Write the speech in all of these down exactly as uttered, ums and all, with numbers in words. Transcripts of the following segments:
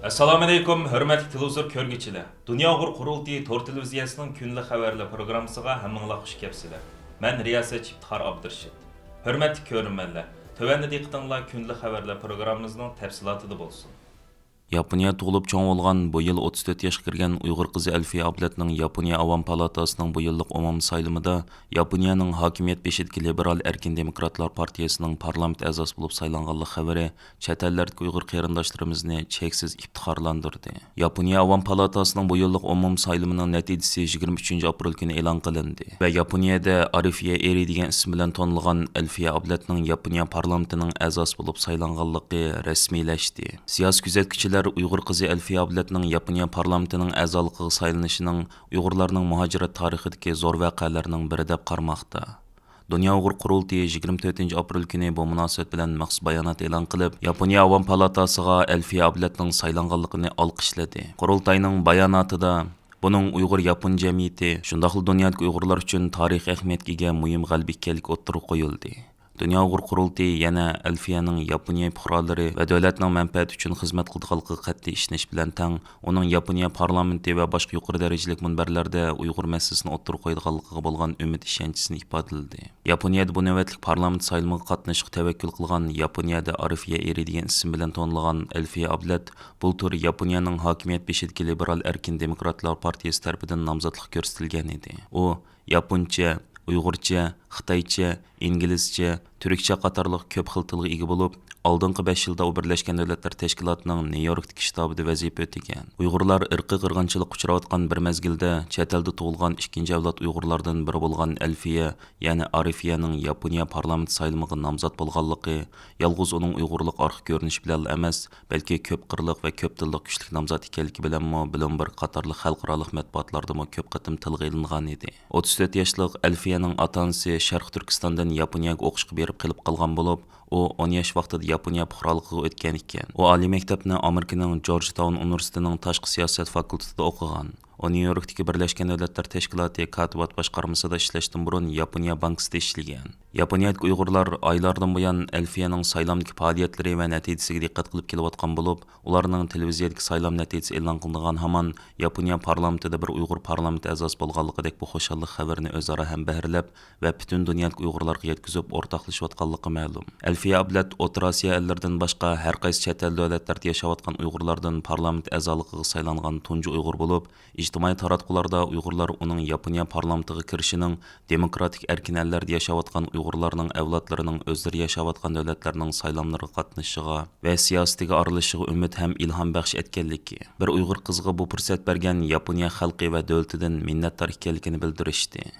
ئەسسالامۇئەلەيكۇم، ھۆرمەتلىك تېلېۋىزور كۆرگۈچىلەر! دۇنيا ئۇيغۇر قۇرۇلتىيى تور تېلېۋىزىيەسىنىڭ كۈندىلىك خەۋەرلەر پروگراممىسىغا ھەممىڭلار خۇش كەپسىلەر. مەن رىياسەتچى ئىپتىخار ئابدۇرېشىت. ھۆرمەتلىك كۆرۈرمەنلەر، تۆۋەندە دىققىتىڭلار كۈندىلىك خەۋەرلەر پروگراممىمىزنىڭ تەپسىلاتىدا بولسۇن. ياپونىيە تۇغۇلۇپ چوڭ بولغان، بۇ يىل ئوتتۇز تۆت ياشقا كىرگەن ئۇيغۇر قىزى ئەلفىيە ئابلەتنىڭ ياپونىيە ئاۋام پالاتاسىنىڭ بۇ يىللىق ئومۇمىي سايلىمىدا ياپونىيەنىڭ ھاكىمىيەت بېشىدىكى لىبېرال ئەركىن دېموكراتلار پارتىيەسىنىڭ پارلامېنت ئەزاسى بولۇپ سايلانغانلىق خەۋىرى چەت ئەللەردىكى ئۇيغۇر قېرىنداشلىرىمىزنى چەكسىز ئىپتىخارلاندۇردى. ياپونىيە ئاۋام پالاتاسىنىڭ بۇ يىللىق ئومۇمىي سايلىمىنىڭ نەتىجىسى يىگىرمە ئۈچىنچى ئاپرېل كۈنى ئېلان قىلىندى ۋە ياپونىيەدە ئارىفىيە ئېرى دېگەن ئىسىم بىلەن تونۇلغان ئەلفىيە ئابلەتنىڭ ياپونىيە پارلامېنتىنىڭ ئەزاسى بولۇپ سايلانغانلىقى رەسمىيلەشتى. سىياسىي كۆزەتكۈچىلەر ئۇيغۇر قىزى ئەلفىيە ئابلەتنىڭ ياپونىيە پارلامېنتىنىڭ ئەزالىقىغا سايلىنىشىنىڭ ئۇيغۇرلارنىڭ مۇھاجىرەت تارىخىدىكى زور ۋەقەلەرنىڭ بىرى دەپ قارىماقتا. دۇنيا ئۇيغۇر قۇرۇلتىيى يىگىرمە تۆتىنچى ئاپرېل كۈنى بۇ مۇناسىۋەت بىلەن مەخسۇس بايانات ئېلان قىلىپ، ياپونىيە ئاۋام پالاتاسىغا ئەلفىيە ئابلەتنىڭ سايلانغانلىقىنى ئالقىشلىدى. قۇرۇلتاينىڭ باياناتىدا بۇنىڭ ئۇيغۇر ياپون جەمئىيىتى، شۇنداقلا دۇنيادىكى ئۇيغۇرلار ئۈچۈن تارىخىي ئەھمىيەتكە ئىگە مۇھىم غەلىبە ئىكەنلىكى ئوتتۇرىغا قويۇلدى. دۇنيا ئۇيغۇر قۇرۇلتىيى يەنە ئەلفىيەنىڭ ياپونىيە پۇقرالىرى ۋە دۆلەتنىڭ مەنپەئەتى ئۈچۈن خىزمەت قىلىدىغانلىقىغا قەتئىي ئىشىنىش بىلەن تەڭ، ئۇنىڭ ياپونىيە پارلامېنتى ۋە باشقا يۇقىرى دەرىجىلىك مۇنبەرلەردە ئۇيغۇر مەسىلىسىنى ئوتتۇرىغا قويىدىغانلىقىغا بولغان ئۈمىد ئىشەنچىسىنى ئىپادىلىدى. ياپونىيەدە بۇ نۆۋەتلىك پارلامېنت سايلىمىغا قاتنىشىشقا تەۋەككۈل قىلغان ياپونىيەدە ئارىفىيە ئېرى دېگەن ئىسىم بىلەن تونۇلغان ئەلفىيە ئابلەت بۇلتۇر ياپونىيەنىڭ ھاكىمىيەت بېشىدىكى لىبېرال ئەركىن دېموكراتلار پارتىيەسى تەرىپىدىن نامزاتلىق كۆرسىتىلگەن ئىدى. ئۇ ياپونچە، ئۇيغۇرچە، خىتايچە، ئىنگلىزچە، تۈركچە قاتارلىق كۆپ خىل تىلغا ئىگە بولۇپ، ئالدىنقى بەش يىلدا ئۇ بىرلەشكەن دۆلەتلەر تەشكىلاتىنىڭ نيۇ يوركتىكى شتابىدا ۋەزىپە ئۆتىگەن. ئۇيغۇرلار ئىرقىي قىرغىنچىلىققا ئۇچراۋاتقان بىر مەزگىلدە، چەت ئەلدە تۇغۇلغان ئىككىنچى ئەۋلاد ئۇيغۇرلاردىن بىرى بولغان ئەلفىيە، يەنى ئارىفىيەنىڭ ياپونىيە پارلامېنت سايلىمىغا نامزات بولغانلىقى يالغۇز ئۇنىڭ ئۇيغۇرلۇق ئارقا كۆرۈنۈشى بىلەنلا ئەمەس، بەلكى كۆپ قىرلىق ۋە كۆپ تىللىق كۈچلۈك نامزات ئىكەنلىكى بىلەنمۇ بلومبېرگ قاتارلىق خەلقئارالىق مەتبۇئاتلاردىمۇ كۆپ قېتىم تىلغا ئېلىنغان ئىدى. ئوتتۇز تۆت ياشلىق ئەلفىيەنىڭ ئاتا-ئانىسى شەرقىي تۈركىستاندىن ياپونىيەگە ئوقۇشقا بېرىپ قېلىپ قالغان بولۇپ، ئۇ ئون ياش ۋاقتىدا ياپونىيە پۇقرالىقىغا ئۆتكەن ئىكەن. ئۇ ئالىي مەكتەپنى ئامېرىكىنىڭ جورجتاون ئۇنىۋېرسىتېتىنىڭ تاشقى سىياسەت فاكۇلتېتىدا ئوقۇغان. ئۇ نيۇ يوركتىكى بىرلەشكەن دۆلەتلەر تەشكىلاتى كاتىبات باشقارمىسىدا ئىشلەشتىن بۇرۇن ياپونىيە بانكىسىدا ئىشلىگەن. ياپونىيەدىكى ئۇيغۇرلار ئايلاردىن بۇيان ئەلفىيەنىڭ سايلامدىكى پائالىيەتلىرى ۋە نەتىجىسىگە دىققەت قىلىپ كېلىۋاتقان بولۇپ، ئۇلارنىڭ تېلېۋىزىيەدىكى سايلام نەتىجىسى ئېلان قىلىنغان ھامان ياپونىيە پارلامېنتىدا بىر ئۇيغۇر پارلامېنت ئەزاسى بولغانلىقىدەك بۇ خۇشاللىق خەۋىرىنى ئۆزئارا ھەمبەھىرلەپ ۋە پۈتۈن دۇنيادىكى ئۇيغۇرلارغا يەتكۈزۈپ ئورتاقلىشىۋاتقانلىقى مەلۇم. ئەلفىيە ئابلەت ئوتتۇرا ئاسىيا ئەللىرىدىن باشقا ھەر قايسى چەت ئەل دۆلەتلەردە ياشاۋاتقان ئۇيغۇرلاردىن پارلامېنت ئەزالىقىغا سايلانغان تۇنجى ئۇيغۇر بولۇپ، ئىجتىمائىي تاراتقۇلاردا ئۇيغۇرلار ئۇنىڭ ياپونىيە پارلامېنتىغا كىرىشىنىڭ دېموكراتىك ئەركىن ئەللەردە ياشاۋاتقان ئۇيغۇرلارنىڭ ئەۋلادلىرىنىڭ ئۆزلىرى ياشاۋاتقان دۆلەتلەرنىڭ سايلاملىرىغا قاتنىشىشىغا ۋە سىياسىتىگە ئارىلىشىشىغا ئۈمىد ھەم ئىلھام بەخش ئەتكەنلىكى، بىر ئۇيغۇر قىزىغا بۇ پۇرسەت بەرگەن ياپونىيە خەلقى ۋە دۆلىتىدىن مىننەتدار ئىكەنلىكىنى بىلدۈرۈشتى.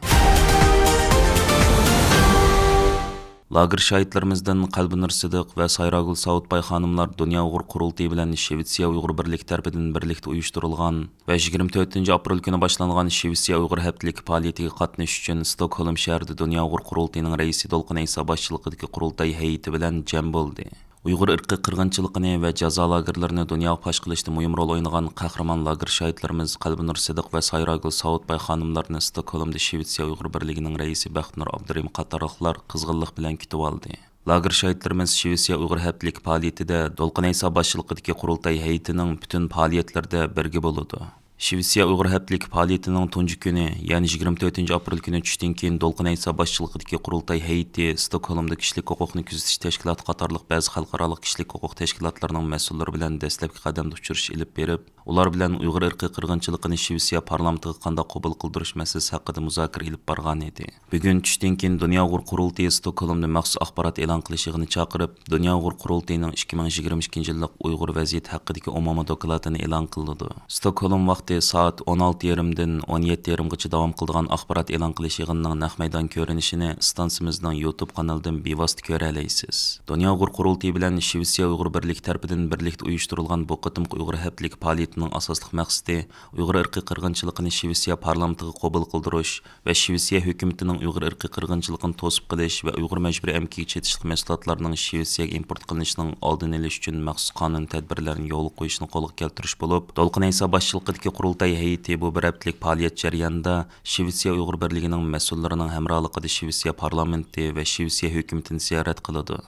لاگېر شاھىتلىرىمىزدىن قەلبىنۇر سىدىق ۋە سايراگۈل ساۋۇتباي خانىملار دۇنيا ئۇيغۇر قۇرۇلتىيى بىلەن شىۋېتسىيە ئۇيغۇر بىرلىكى تەرىپىدىن بىرلىكتە ئۇيۇشتۇرۇلغان ۋە يىگىرمە تۆتىنچى ئاپرېل كۈنى باشلانغان شىۋېتسىيە ئۇيغۇر ھەپتىلىكى پائالىيىتىگە قاتنىشىش ئۈچۈن ستوكھولم شەھىرىدە دۇنيا ئۇيغۇر قۇرۇلتىيىنىڭ رەئىسى دولقۇن ئەيسا باشچىلىقىدىكى قۇرۇلتاي ھەيئىتى بىلەن جەم بولدى. ئۇيغۇر ئىرقىي قىرغىنچىلىقىنى ۋە جازا لاگېرلىرىنى دۇنياغا پاش قىلىشتا مۇھىم رول ئوينىغان قەھرىمان لاگېر شاھىتلىرىمىز قەلبىنۇر سىدىق ۋە سايراگۈل ساۋۇتباي خانىملارنى ستوكھولمدا شىۋېتسىيە ئۇيغۇر بىرلىكىنىڭ رەئىسى بەختىنۇر ئابدۇرېھىم قاتارلىقلار قىزغىنلىق بىلەن كۈتۈۋالدى. لاگېر شاھىتلىرىمىز شىۋېتسىيە ئۇيغۇر ھەپتىلىكى پائالىيىتىدە دولقۇن ئەيسا باشچىلىقىدىكى قۇرۇلتاي ھەيئىتىنىڭ پۈتۈن پائالىيەتلىرىدە بىرگە بولىدۇ. شىۋېتسىيە ئۇيغۇر ھەپتىلىكى پائالىيىتىنىڭ تۇنجى كۈنى، يەنى يىگىرمە تۆتىنچى ئاپرېل كۈنى چۈشتىن كېيىن دولقۇن ئەيسا باشچىلىقىدىكى قۇرۇلتاي ھەيئىتى ستوكھولمدا كىشىلىك ھوقۇقنى كۆزىتىش تەشكىلاتى قاتارلىق بەزى خەلقئارالىق كىشىلىك ھوقۇق تەشكىلاتلىرىنىڭ مەسئۇللىرى بىلەن دەسلەپكى قەدەمدە ئۇچرىشىش ئېلىپ بېرىپ، ئۇلار بىلەن ئۇيغۇر ئىرقىي قىرغىنچىلىقىنى شىۋېتسىيە پارلامېنتىغا قانداق قوبۇل قىلدۇرۇش مەسىلىسى ھەققىدە مۇزاكىرە ئېلىپ بارغان ئىدى. بۈگۈن چۈشتىن كېيىن دۇنيا ئۇيغۇر قۇرۇلتىيى ستوكھولمدا مەخسۇس ئاخبارات ئېلان قىلىش يىغىنى چاقىرىپ، دۇنيا ئۇيغۇر قۇرۇلتىيىنىڭ ئىككى مىڭ يىگىرمە ئىككىنچى يىللىق ئۇيغۇر ۋەزىيىتى ھەققىدىكى ئومۇمىي دوكلاتىنى ئېلان قىلىدۇ. ستوكھولم ۋاقتى سائەت ئون ئالتە يېرىمدىن ئون يەتتە يېرىمغىچە داۋام قىلىدىغان ئاخبارات ئېلان قىلىش يىغىنىنىڭ نەق مەيدان كۆرۈنۈشىنى ئىستانسىمىزنىڭ يۇتۇب قانىلىدىن بىۋاسىتە كۆرەلەيسىز. دۇنيا ئۇيغۇر قۇرۇلتىيى بىلەن شىۋېتسىيە ئۇيغۇر بىرلىكى تەرىپىدىن بىرلىكتە ئۇيۇشتۇرۇلغان بۇ قېتىمقى ئۇيغۇر ھەپتىلىك پائالىيىتىنىڭ ئاساسلىق مەقسىتى ئۇيغۇر ئىرقىي قىرغىنچىلىقىنى شىۋېتسىيە پارلامېنتىغا قوبۇل قىلدۇرۇش ۋە شىۋېتسىيە ھۆكۈمىتىنىڭ ئۇيغۇر ئىرقىي قىرغىنچىلىقىنى توسۇپ قېلىش ۋە ئۇيغۇر مەجبۇرىي ئەمگىكىگە چېتىشلىق مەھسۇلاتلارنىڭ شىۋېتسىيەگە ئىمپورت قىلىنىشىنىڭ ئالدىنى ئېلىش ئۈچۈن مەخسۇس قانۇن تەدبىرلەرنى يولغا قويۇشنى قولغا كەلتۈرۈش بولۇپ، دولقۇن ئەيسا باشچىلىقىدىكى قۇرۇلتاي ھەيئىتى بۇ بىر ھەپتىلىك پائالىيەت جەريانىدا شىۋېتسىيە ئۇيغۇر بىرلىكىنىڭ مەسئۇللىرىنىڭ ھەمراھلىقىدا شىۋېتسىيە پارلامېنتى ۋە شىۋېتسىيە ھۆكۈمىتىنى زىيارەت قىلىدۇ.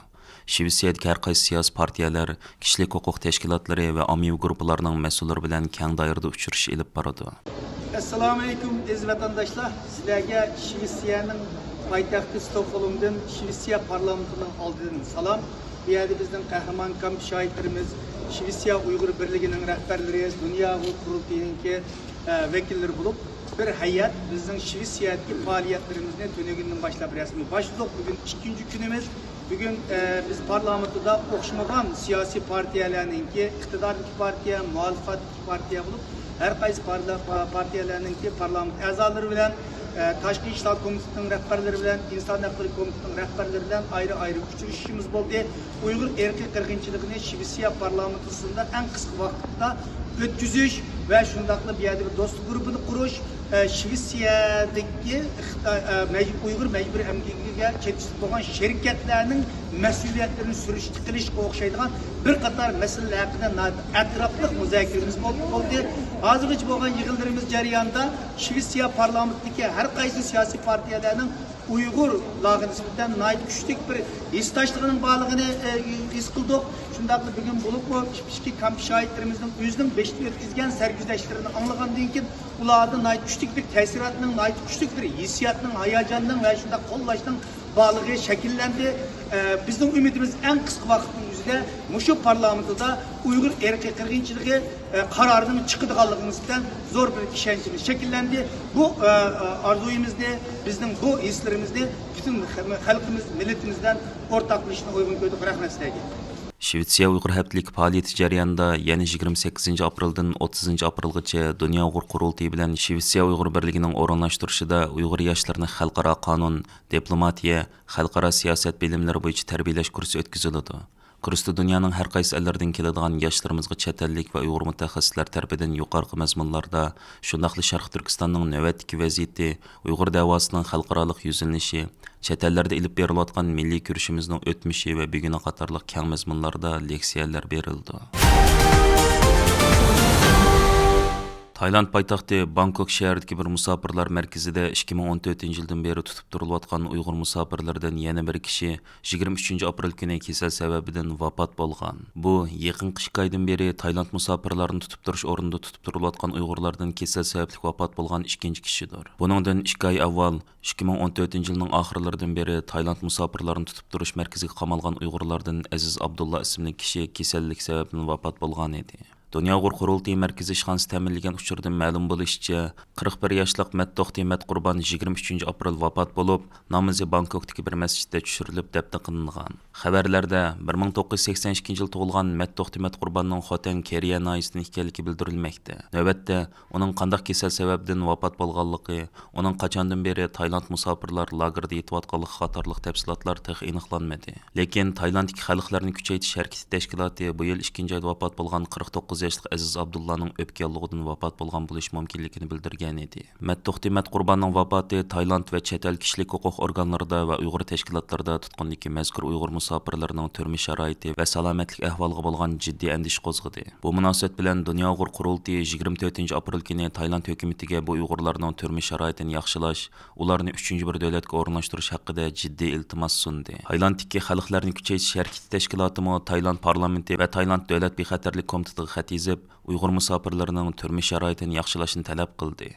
شىۋېتسىيەدىكى ھەر قايسى سىياسىي پارتىيەلەر، كىشىلىك ھوقۇق تەشكىلاتلىرى ۋە ئاممىۋى گۇرۇپپىلارنىڭ مەسئۇللىرى بىلەن كەڭ دائىرىدە ئۇچرىشىش ئېلىپ بارىدۇ. ئەسسالامۇ ئەلەيكۇم، ئەزىز ۋەتەنداشلار. سىلەرگە شىۋېتسىيەنىڭ پايتەختى ستوكھولمدىن، شىۋېتسىيە پارلامېنتىنىڭ ئالدىدىن سالام. بۇ يەردە بىزنىڭ قەھرىمان كامپ شاھىتلىرىمىز، شىۋېتسىيە ئۇيغۇر بىرلىكىنىڭ رەھبەرلىرى، دۇنيا ئۇيغۇر قۇرۇلتىيىنىڭكى، ئە، ۋەكىللىرى بولۇپ، بىر ھەيئەت بىزنىڭ شىۋېتسىيەدىكى پائالىيەتلىرىمىزنى تۈنۈگۈندىن باشلاپ رەسمىي باشلىدۇق. بۈگۈن ئىككىنچى كۈنىمىز. بۈگۈن، ئە، بىز پارلامېنتىدا ئوخشىمىغان سىياسىي پارتىيەلەرنىڭكى، ئىقتىداردىكى پارتىيە، مۇخالىپەتتىكى پارتىيە بولۇپ، ھەر قايسى پارلا-، پا-، پارتىيەلەرنىڭكى پارلامېنت ئەزالىرى بىلەن، ئە، تاشقى ئىشلار كومىتېتىنىڭ رەھبەرلىرى بىلەن، ئىنسان ھەقلىرى كومىتېتىنىڭ رەھبەرلىرى بىلەن ئايرى-ئايرى ئۇچرىشىشىمىز بولدى. ئۇيغۇر ئىرقىي قىرغىنچىلىقىنى شىۋېتسىيە پارلامېنتىدا ئەڭ قىسقا ۋاقىتتا ئۆتكۈزۈش ۋە شۇنداقلا بۇ يەردە بىر دوستلۇق گۇرۇپپىنى قۇرۇش، ئە، شىۋېتسىيەدىكى خىتاي، ئە، مەج-، ئۇيغۇر مەجبۇرىي ئەمگىكىگە چېتىشلىق بولغان شىركەتلەرنىڭ مەسئۇلىيەتلىرىنى سۈرۈشتە قىلىشقا ئوخشايدىغان بىر قاتار مەسىلىلەر ھەققىدە ناھايىتى ئەتراپلىق مۇزاكىرىمىز بولدى. ھازىرغىچە بولغان يىغىنلىرىمىز جەريانىدا شىۋېتسىيە پارلامېنتىدىكى ھەر قايسى سىياسىي پارتىيەلەرنىڭ ئۇيغۇرلارغا نىسبەتەن ناھايىتى كۈچلۈك بىر ھېسداشلىقىنىڭ بارلىقىنى، ئە، ھېس قىلدۇق. شۇنداقلا بۈگۈن بولۇپمۇ ئىككى كامپ شاھىتلىرىمىزنىڭ ئۆزىنىڭ بېشىدىن ئۆتكۈزگەن سەرگۈزەشتلىرىنى ئاڭلىغاندىن كېيىن، ئۇلاردا ناھايىتى كۈچلۈك بىر تەسىراتنىڭ، ناھايىتى كۈچلۈك بىر ھېسسىياتنىڭ، ھاياجاننىڭ ۋە شۇنداق قوللاشنىڭ بارلىقى شەكىللەندى. ئە، بىزنىڭ ئۈمىدىمىز ئەڭ قىسقا ۋاقىتنىڭ ئۆزىدە مۇشۇ پارلامېنتىدا ئۇيغۇر ئىرقىي قىرغىنچىلىقى، ئە، قارارىنىڭ چىقىدىغانلىقىغا نىسبەتەن زور بىر ئىشەنچىمىز شەكىللەندى. بۇ، ئە، ئە، ئارزۇيىمىزنى، بىزنىڭ بۇ ھېسلىرىمىزنى پۈتۈن خەلقىمىز، مىللىتىمىز بىلەن ئورتاقلىشىشنى ئۇيغۇن كۆردۇق. رەھمەت سىلەرگە. شىۋېتسىيە ئۇيغۇر ھەپتىلىكى پائالىيىتى جەريانىدا يەنە يىگىرمە سەككىزىنچى ئاپرېلدىن ئوتتۇزىنچى ئاپرېلغىچە دۇنيا ئۇيغۇر قۇرۇلتىيى بىلەن شىۋېتسىيە ئۇيغۇر بىرلىكىنىڭ ئورۇنلاشتۇرۇشىدا ئۇيغۇر ياشلىرىنى خەلقئارا قانۇن، دىپلوماتىيە، خەلقئارا سىياسەت بىلىملىرى بويىچە تەربىيەلەش كۇرسى ئۆتكۈزۈلىدۇ. كۇرستا دۇنيانىڭ ھەر قايسى ئەللىرىدىن كېلىدىغان ياشلىرىمىزغا چەت ئەللىك ۋە ئۇيغۇر مۇتەخەسسىسلەر تەرىپىدىن يۇقىرىقى مەزمۇنلاردا، شۇنداقلا شەرقىي تۈركىستاننىڭ نۆۋەتتىكى ۋەزىيىتى، ئۇيغۇر دەۋاسىنىڭ خەلقئارالىق يۈزلىنىشى، چەت ئەللەردە ئېلىپ بېرىلىۋاتقان مىللىي كۈرىشىمىزنىڭ ئۆتمۈشى ۋە بۈگۈنى قاتارلىق كەڭ مەزمۇنلاردا لېكسىيەلەر بېرىلىدۇ. تايلاند پايتەختى بانكوك شەھىرىدىكى بىر مۇساپىرلار مەركىزىدە ئىككى مىڭ ئون تۆتىنچى يىلدىن بېرى تۇتۇپ تۇرۇلۇۋاتقان ئۇيغۇر مۇساپىرلىرىدىن يەنە بىر كىشى يىگىرمە ئۈچىنچى ئاپرېل كۈنى كېسەل سەۋەبىدىن ۋاپات بولغان. بۇ يېقىنقى ئىككى ئايدىن بېرى تايلاند مۇساپىرلارنى تۇتۇپ تۇرۇش ئورنىدا تۇتۇپ تۇرۇلۇۋاتقان ئۇيغۇرلاردىن كېسەل سەۋەبلىك ۋاپات بولغان ئىككىنچى كىشىدۇر. بۇنىڭدىن ئىككى ئاي ئاۋۋال، ئىككى مىڭ ئون تۆتىنچى يىلنىڭ ئاخىرلىرىدىن بېرى تايلاند مۇساپىرلارنى تۇتۇپ تۇرۇش مەركىزىگە قامالغان ئۇيغۇرلاردىن ئەزىز ئابدۇللا ئىسىملىك كىشى كېسەللىك سەۋەبىدىن ۋاپات بولغان ئىدى. دۇنيا ئۇيغۇر قۇرۇلتىيى مەركىزى ئىشخانىسى تەمىنلىگەن ئۇچۇردىن مەلۇم بولۇشىچە، قىرىق بىر ياشلىق مەتتوختى مەتقۇربان يىگىرمە ئۈچىنچى ئاپرېل ۋاپات بولۇپ، نامىزى بانكوكتىكى بىر مەسچىتتە چۈشۈرۈلۈپ دەپنە قىلىنغان. خەۋەرلەردە بىر مىڭ توققۇز يۈز سەكسەن ئىككىنچى يىلى تۇغۇلغان مەتتوختى مەتقۇرباننىڭ خوتەن كېرىيە ناھىيەسىدىن ئىكەنلىكى بىلدۈرۈلمەكتە. نۆۋەتتە ئۇنىڭ قانداق كېسەل سەۋەبىدىن ۋاپات بولغانلىقى، ئۇنىڭ قاچاندىن بېرى تايلاند مۇساپىرلار لاگېرىدا يېتىۋاتقانلىقى قاتارلىق تەپسىلاتلار تېخى ئېنىقلانمىدى. لېكىن تايلاندتىكى خەلقلەرنى كۈچەيتىش ھەرىكىتى تەشكىلاتى بۇ يىل ئىككىنچى ئايدا ۋاپات بولغان قىرىق توققۇز ياشلىق ئەزىز ئابدۇللانىڭ ئۆپكە ياللۇغىدىن ۋاپات بولغان بولۇشى مۇمكىنلىكىنى بىلدۈرگەنىدى. مەتتوختى مەتقۇرباننىڭ ۋاپاتى تايلاند ۋە چەت ئەل كىشىلىك ھوقۇق ئورگانلىرىدا ۋە ئۇيغۇر تەشكىلاتلىرىدا تۇتقۇندىكى مەزكۇر ئۇيغۇر مۇساپىرلىرىنىڭ تۈرمە شارائىتى ۋە سالامەتلىك ئەھۋالىغا بولغان جىددىي ئەندىشە قوزغىدى. بۇ مۇناسىۋەت بىلەن دۇنيا ئۇيغۇر قۇرۇلتىيى يىگىرمە تۆتىنچى ئاپرېل كۈنى تايلاند ھۆكۈمىتىگە بۇ ئۇيغۇرلارنىڭ تۈرمە شارائىتىنى ياخشىلاش، ئۇلارنى ئۈچىنچى بىر دۆلەتكە ئورۇنلاشتۇرۇش ھەققىدە جىددىي ئىلتىماس سۇندى. تايلاندتىكى خەلقلەرنى كۈچەيتىش ھەرىكىتى تەشكىلاتىمۇ تايلاند پارلامېنتى ۋە تايلاند دۆلەت بىخەتەرلىك كومىتېتىغا خەت يېزىپ، ئۇيغۇر مۇساپىرلىرىنىڭ تۈرمە شارائىتىنى ياخشىلاشنى تەلەپ قىلدى.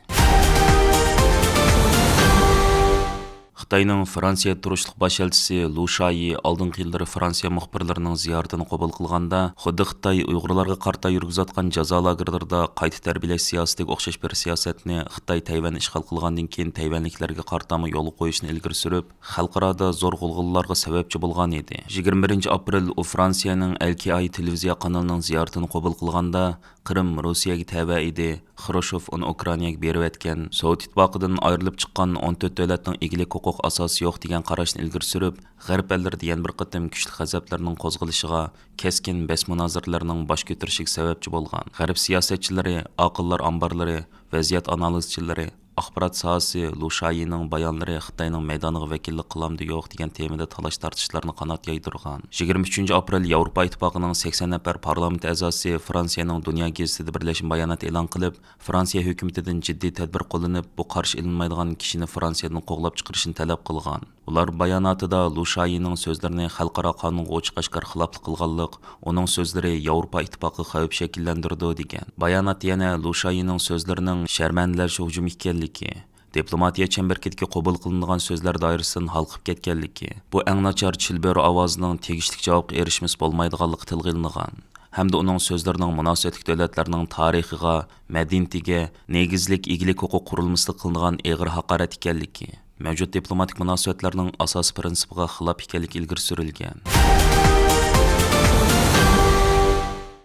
خىتاينىڭ فرانسىيەدە تۇرۇشلۇق باش ئەلچىسى لۇ شايى ئالدىنقى يىللىرى فرانسىيە مۇخبىرلىرىنىڭ زىيارىتىنى قوبۇل قىلغاندا، خۇددى خىتاي ئۇيغۇرلارغا قارىتا يۈرگۈزۈۋاتقان جازا لاگېرلىرىدا قايتا تەربىيەلەش سىياسىتىگە ئوخشاش بىر سىياسەتنى خىتاي تەيۋەن ئىشغال قىلغاندىن كېيىن تەيۋەنلىكلەرگە قارىتامۇ يولغا قويۇشنى ئىلگىرى سۈرۈپ، خەلقئارادا زور غۇلغۇلىلارغا سەۋەبچى بولغان ئىدى. يىگىرمە بىرىنچى ئاپرېل ئۇ فرانسىيەنىڭ ئەل كېي ئاي تېلېۋىزىيە قانىلىنىڭ زىيارىتىنى قوبۇل قىلغاندا، قىرىم روسىيەگە تەۋە ئىدى، خرۇشچوف ئۇنى ئۇكرائىناگە بېرىۋەتكەن، سوۋېت ئىتتىپاقىدىن ئايرىلىپ چىققان ئون تۆت دۆلەتنىڭ ئىگىلىك ھوقۇق ئاساسى يوق دېگەن قاراشنى ئىلگىرى سۈرۈپ، غەرب ئەللىرىدە يەنە بىر قېتىم كۈچلۈك غەزەپلەرنىڭ قوزغىلىشىغا، كەسكىن بەس مۇنازىرىلەرنىڭ باش كۆتۈرۈشىگە سەۋەبچى بولغان. غەرب سىياسەتچىلىرى، ئاقىللار ئامبارلىرى، ۋەزىيەت ئانالىزچىلىرى، ئاخبارات ساھەسى لۇ شايىنىڭ بايانلىرى خىتاينىڭ مەيدانىغا ۋەكىللىك قىلامدۇ يوق دېگەن تېمىدا تالاش-تارتىشلارنى قانات يايدۇرغان. يىگىرمە ئۈچىنچى ئاپرېل ياۋروپا ئىتتىپاقىنىڭ سەكسەن نەپەر پارلامېنت ئەزاسى فرانسىيەنىڭ دۇنيا گېزىتىدە بىرلەشمە بايانات ئېلان قىلىپ، فرانسىيە ھۆكۈمىتىدىن جىددىي تەدبىر قوللىنىپ، بۇ قارشى ئېلىنمايدىغان كىشىنى فرانسىيەدىن قوغلاپ چىقىرىشنى تەلەپ قىلغان. ئۇلار باياناتىدا لۇ شايىنىڭ سۆزلىرىنى خەلقئارا قانۇنغا ئوچۇق-ئاشكارا خىلاپلىق قىلغانلىق، ئۇنىڭ سۆزلىرى ياۋروپا ئىتتىپاقىغا خەۋپ شەكىللەندۈرىدۇ، دېگەن. بايانات يەنە لۇ شايىنىڭ سۆزلىرىنىڭ شەرمەندىلەرچە ھۇجۇم ئىكەنلىكى، دىپلوماتىيە چەمبىرىكىدىكى قوبۇل قىلىنىدىغان سۆزلەر دائىرىسىدىن ھالقىپ كەتكەنلىكى، بۇ ئەڭ ناچار چىلبۆرە ئاۋازىنىڭ تېگىشلىك جاۋابقا ئېرىشمىسە بولمايدىغانلىقى تىلغا ئېلىنغان ھەمدە ئۇنىڭ سۆزلىرىنىڭ مۇناسىۋەتلىك دۆلەتلەرنىڭ تارىخىغا، مەدەنىيىتىگە، نېگىزلىك ئىگىلىك ھوقۇق قۇرۇلمىسىغا قىلىنغان ئېغىر ھاقارەت ئىكەنلىكى، مەۋجۇت دىپلوماتىك مۇناسىۋەتلەرنىڭ ئاساسىي پىرىنسىپىغا خىلاپ ئىكەنلىكى ئىلگىرى سۈرۈلگەن.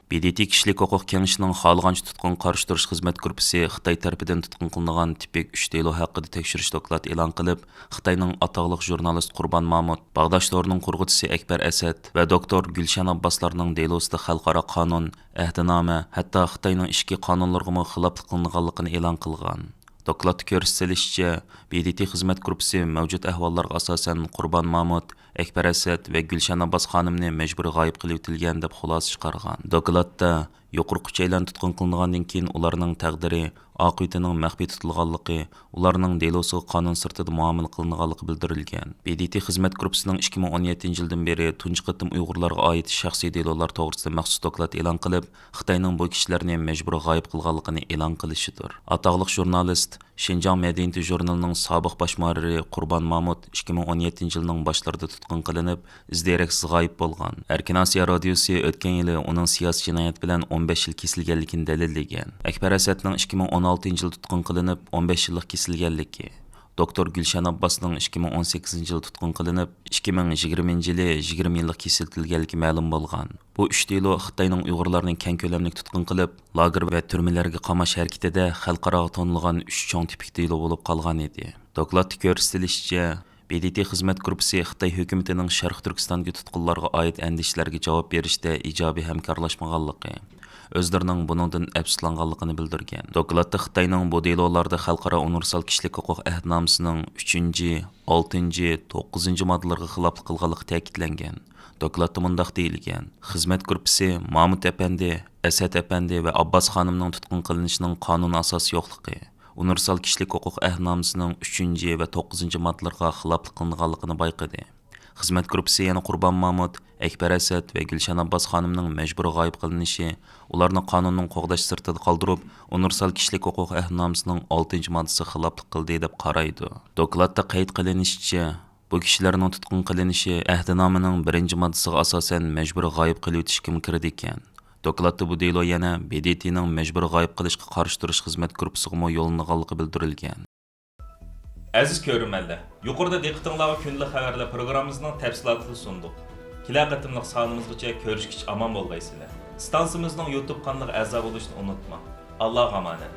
ب د ت كىشىلىك ھوقۇق كېڭىشىنىڭ خالىغانچە تۇتقۇنغا قارشى تۇرۇش خىزمەت گۇرۇپپىسى خىتاي تەرىپىدىن تۇتقۇن قىلىنغان تىپىك ئۈچ دېلو ھەققىدە تەكشۈرۈش دوكلاتى ئېلان قىلىپ، خىتاينىڭ ئاتاقلىق ژۇرنالىست قۇربان مامۇت، باغداش تورىنىڭ قۇرغۇچىسى ئەكبەر ئەسەت ۋە دوكتور گۈلشەن ئابباسلارنىڭ دېلوسىدا خەلقئارا قانۇن، ئەھدىنامە، ھەتتا خىتاينىڭ ئىچكى قانۇنلىرىغىمۇ خىلاپلىق قىلىنغانلىقىنى ئېلان قىلغان. دوكلاتتا كۆرسىتىلىشىچە، ب د ت خىزمەت گۇرۇپپىسى مەۋجۇت ئەھۋاللارغا ئاساسەن قۇربان مامۇت، ئەكبەر ئەسەت ۋە گۈلشەن ئابباس خانىمنى مەجبۇرىي غايىب قىلىۋېتىلگەن دەپ خۇلاسە چىقارغان. دوكلاتتا يۇقىرىقى ئۈچەيلەن تۇتقۇن قىلىنغاندىن كېيىن ئۇلارنىڭ تەقدىرى، ئاقىۋىتىنىڭ مەخپىي تۇتۇلغانلىقى، ئۇلارنىڭ دېلوسىغا قانۇن سىرتىدا مۇئامىلە قىلىنغانلىقى بىلدۈرۈلگەن. ب د ت خىزمەت گۇرۇپپىسىنىڭ ئىككى مىڭ ئون يەتتىنچى يىلدىن بېرى تۇنجى قېتىم ئۇيغۇرلارغا ئائىت شەخسىي دېلولار توغرىسىدا مەخسۇس دوكلات ئېلان قىلىپ، خىتاينىڭ بۇ كىشىلەرنى مەجبۇرىي غايىب قىلغانلىقىنى ئېلان قىلىشىدۇر. ئاتاقلىق ژۇرنالىست، شىنجاڭ مەدەنىيىتى ژۇرنىلىنىڭ سابىق باش مۇھەررىرى قۇربان مامۇت ئىككى مىڭ ئون يەتتىنچى يىلنىڭ باشلىرىدا تۇتقۇن قىلىنىپ، ئىز دېرەكسىز غايىب بولغان. ئەركىن ئاسىيا رادىيوسى ئۆتكەن يىلى ئۇنىڭ سىياسىي جىنايەت بىلەن ئون بەش يىل كېسىلگەنلىكىنى دەلىللىگەن. ئەكبەر ئەسەتنىڭ ئىككى مىڭ ئون ئالتىنچى يىلى تۇتقۇن قىلىنىپ، ئون بەش يىللىق كېسىلگەنلىكى، دوكتور گۈلشەن ئابباسنىڭ ئىككى مىڭ ئون سەككىزىنچى يىلى تۇتقۇن قىلىنىپ، ئىككى مىڭ يىگىرمىنچى يىلى يىگىرمە يىللىق كېسىلتىلگەنلىكى مەلۇم بولغان. بۇ ئۈچ دېلو خىتاينىڭ ئۇيغۇرلارنى كەڭ كۆلەملىك تۇتقۇن قىلىپ، لاگېر ۋە تۈرمىلەرگە قاماش ھەرىكىتىدە خەلقئاراغا تونۇلغان ئۈچ چوڭ تىپىك دېلو بولۇپ قالغان ئىدى. دوكلاتتا كۆرسىتىلىشىچە، ب د ت خىزمەت گۇرۇپپىسى خىتاي ھۆكۈمىتىنىڭ شەرقىي تۈركىستاندىكى تۇتقۇنلارغا ئائىت ئەندىشىلەرگە جاۋاب بېرىشتە ئىجابىي ھەمكارلاشمىغانلىقى، ئۆزلىرىنىڭ بۇنىڭدىن ئەپسۇسلانغانلىقىنى بىلدۈرگەن. دوكلاتتا خىتاينىڭ بۇ دېلولاردا خەلقئارا ئۇنىۋېرسال كىشىلىك ھوقۇق ئەھدىنامىسىنىڭ ئۈچىنچى، ئالتىنچى، توققۇزىنچى ماددىلىرىغا خىلاپلىق قىلغانلىقى تەكىتلەنگەن. دوكلاتتا مۇنداق دېيىلگەن: خىزمەت گۇرۇپپىسى مامۇت ئەپەندى، ئەسەت ئەپەندى ۋە ئابباس خانىمنىڭ تۇتقۇن قىلىنىشىنىڭ قانۇن ئاساسى يوقلۇقى، ئۇنىۋېرسال كىشىلىك ھوقۇق ئەھدىنامىسىنىڭ ئۈچىنچى ۋە توققۇزىنچى ماددىلىرىغا خىلاپلىق قىلىنغانلىقىنى بايقىدى. خىزمەت گۇرۇپپىسى يەنە قۇربان مامۇت، ئەكبەر ئەسەت ۋە گۈلشەن ئابباس خانىمنىڭ مەجبۇرىي غايىب قىلىنىشى، ئۇلارنى قانۇننىڭ قوغداش سىرتىدا قالدۇرۇپ، ئۇنىۋېرسال كىشىلىك ھوقۇق ئەھدىنامىسىنىڭ ئالتىنچى ماددىسىغا خىلاپلىق قىلدى، دەپ قارايدۇ. دوكلاتتا قەيت قىلىنىشىچە، بۇ كىشىلەرنىڭ تۇتقۇن قىلىنىشى ئەھدىنامىنىڭ بىرىنچى ماددىسىغا ئاساسەن مەجبۇرىي غايىب قىلىۋېتىشكىمۇ كىرىدىكەن. دوكلاتتا بۇ دېلو يەنە ب د ت نىڭ مەجبۇرىي غايىب قىلىشقا قارشى تۇرۇش خىزمەت گۇرۇپپىسىغىمۇ يوللىنىدىغانلىقى بىلدۈرۈلگەن. ئەزىز كۆرۈرمەنلەر، يۇقىرىدا دىققىتىڭلارغا كۈندىلىك خەۋەرلەر پروگراممىمىزنىڭ تەپسىلاتىنى سۇندۇق. كېلەر قېتىملىق سانىمىزغىچە كۆرۈشكىچە ئامان بولغايسىلەر. ئىستانسىمىزنىڭ يۇتۇب قانىلىغا ئەزا بولۇشنى ئۇنتۇماڭ. ئاللاغا ئامانەت.